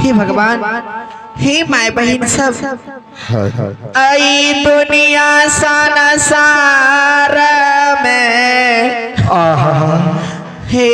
हे भगवान, हे my बहन सब, आई दुनिया संसार में हे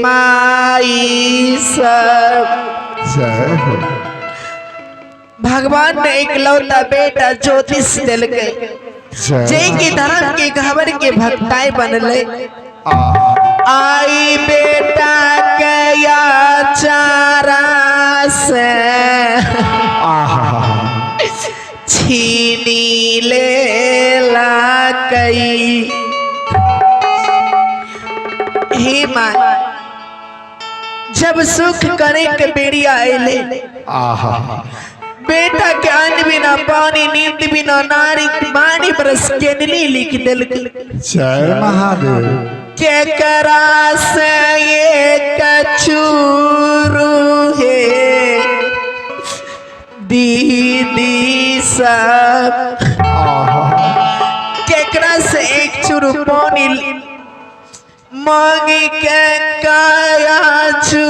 माई सब। जय हो। भगवान ने इकलौता बेटा ज्योतिष दिल के, जय। जे के धर्म के घबर के भक्ताएं बनले। आई बेटा के चारा से छीनी ले ला कई। हे माँ, जब सुख करे के बेड़िया आइले, बेटा के अन्न बिना, पानी, नींद बिना, नारी बानी बरस के नी लिख दिल। जय महादेव। केकरा से ये कचूरू है दीदी सब? केकरा से एक चूरू पानी मांगी के काया चू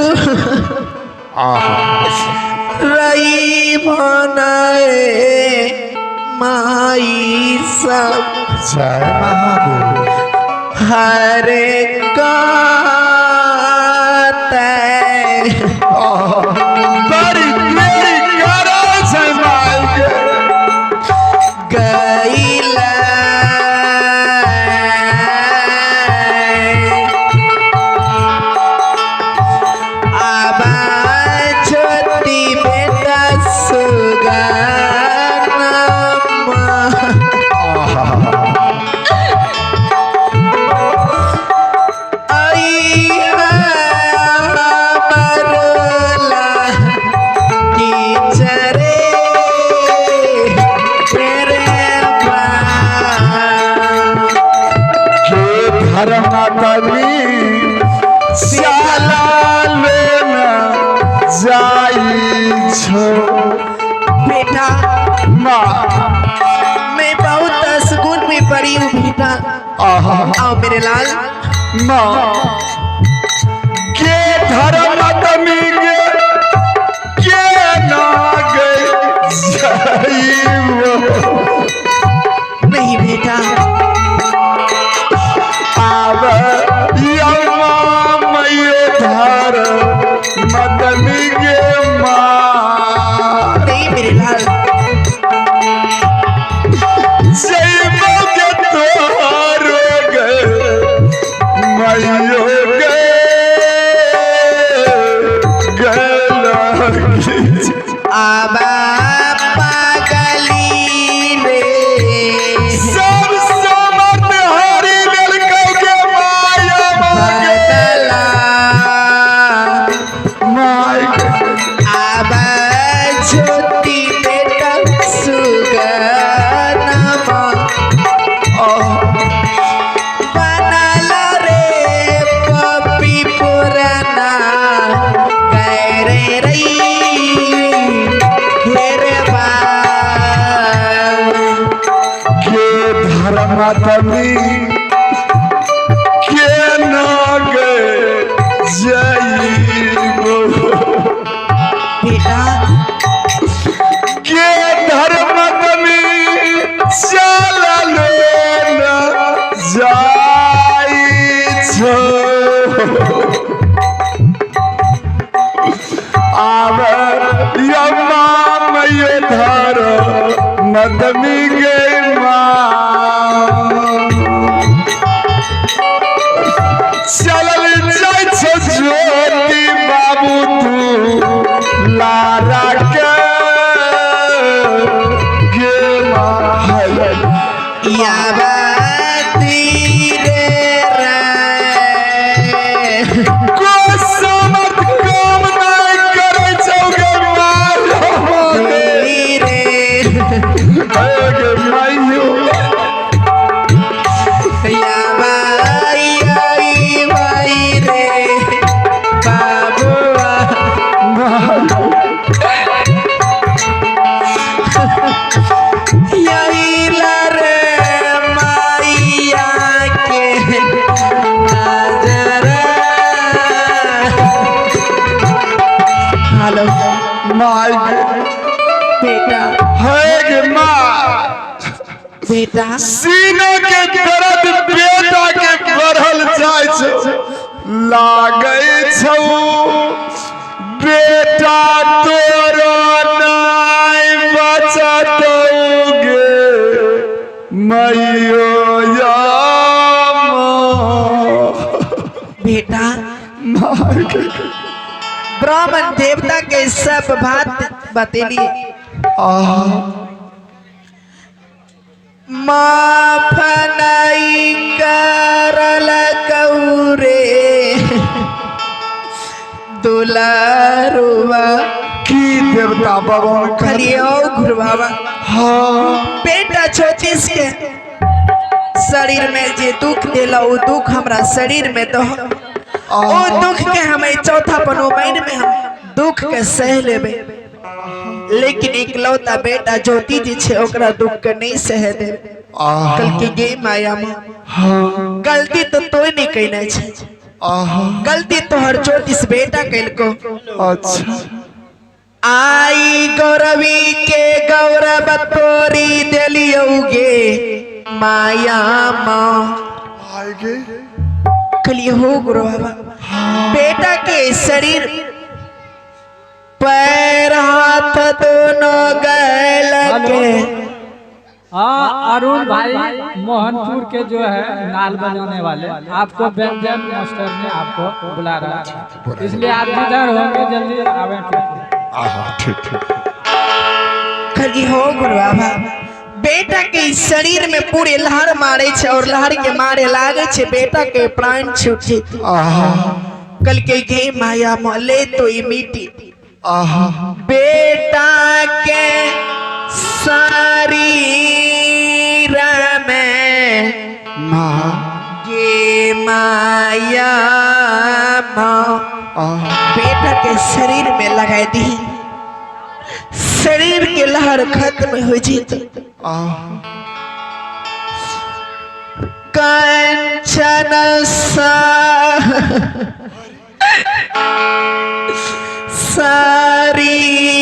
रही बनाए माई सब? जय महादेव। हरे काते बड़ी देरी करै छै माई के। गईला। आबा ज्योति बेटा सुगनमा। आई मरोला टीचरे तेरे बा। के धर्म तनी साला लेना जाई छो। बेटा। माँ। मैं बहुत असगुन में पड़ी हूँ बेटा। आओ मेरे लाल। माँ के धर्म तनी के के ना गई जाइबो। नहीं बेटा। आब यमा मयो धर मदनी गे माँ। नहीं मेरे लाल। जइबो गे तोहरो गे मयो गे गलगी। आबा पागली रे। सब समर्थ हरि लेलकै गे माया मागे। बदला। My गे। आबा ज्योति बेटा सुगनमा। बनल रे पपी पुराना करे रई हेरे बा। के धर्म तनी के ना गे जइबो। बेटा। के धर्म तनी चलल न जाई छो। आब यमा मय धर मदनी गे माँ। चलल जाइ छो ज्योति बाबू तू लारा के गे माँ। यावती रे रे। को समर्थ काम नहीं करै छौ गे माँ। रे। गे माइयो। माय गे। बेटा। है गे माँ। बेटा। सीना के दर्द बेटा के बढ़ल जाइ छौ, लागै छौ बेटा तोरो नाइ बचतौ गे मैयो या माँ। बेटा। माय गे। ब्राह्मण देवता के सब बात बतेली। आहा। माफ नहीं करल कौरे दुलारुआ। की देवता बाबा? खलियो गुरु बाबा। हाँ। बेटा छोचिस के शरीर में जे दुख देला, वो दुख हमरा शरीर में दो। ओ दुख के हमें चौथा पनोमैन में हम दुख के सह लेबे, लेकिन इकलौता बेटा ज्योति जी छे, ओकरा दुख के नहीं सह दे। आहा। कल के गे माया माँ, हाँ। गलती तो तोय नहीं कहने छे। आहा। गलती तोहर ज्योतिष बेटा कैलको। अच्छा। आई गौरवी के गौरव तोरी देलियौगे माया माँ। आय गे। कहलिए हो गुरु बाबा, बेटा के शरीर पैर हाथ दोनों गैल के। हाँ, अरुण भाई मोहनपुर के जो है नाल बजाने वाले, आपको व्यंजन मास्टर ने आपको बुला रहा है, इसलिए आप जिधर होंगे जल्दी आवे। आहा, ठीक ठीक। कहलिए हो गुरु बाबा, बेटा के शरीर में पूरे लहर मारे छे और लहर के मारे लागे छे बेटा के प्राण छूट जेते। आहा। कल के गे माया ले तो ई मिट्टी। आहा। बेटा के शरीर में माँ। गे माया माँ। आहा। बेटा के शरीर में लगाई दी, शरीर के लहर खत्म हो जेते। आहा। कंचन सा शरीर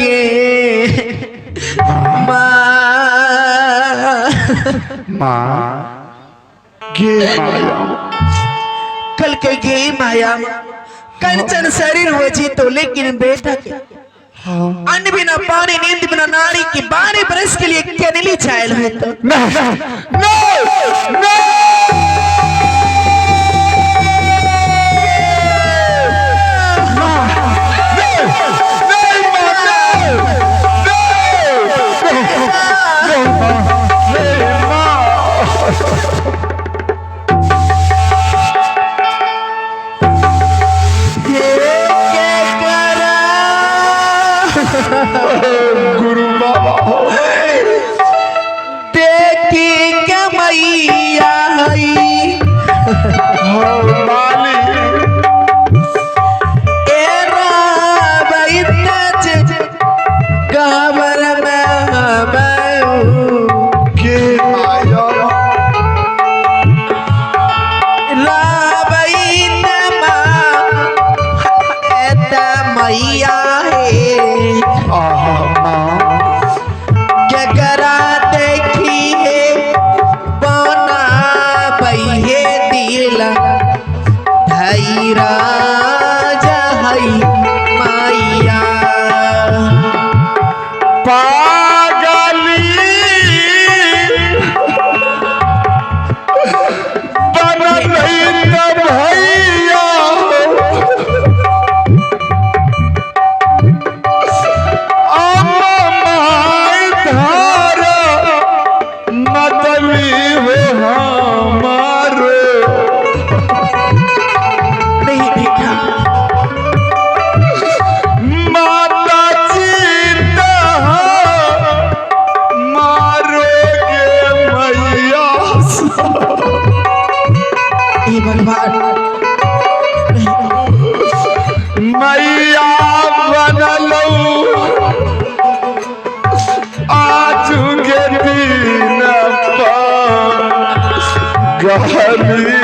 गे माँ। माँ गे माया। कल के गे माया, कंचन शरीर हो जीतो, लेकिन बेटा के हाँ। अन्न बिना पानी, नींद बिना नारी की 12 बरस के लिए केनली चायल हो तो। नहीं नहीं नहीं, नहीं माँ, नहीं नहीं नहीं माँ, नहीं माँ। के करा गुरु बाबा। देखी के मैया हई। हाँ माली। ए राबैत गावर में हबऊ। के माया। राबैत माँ एत मैया हे। आहा माँ। जकरा देखी हे बना हे दिल धैरा जहई माइया। पागली बनल त भैया, अम्मा माय धार मतली हो हमारो। नहीं बेटा। माता चिंता मारोगे मैया। हे भगवान। मैया बनलौ आजू के दिन पर गहरी।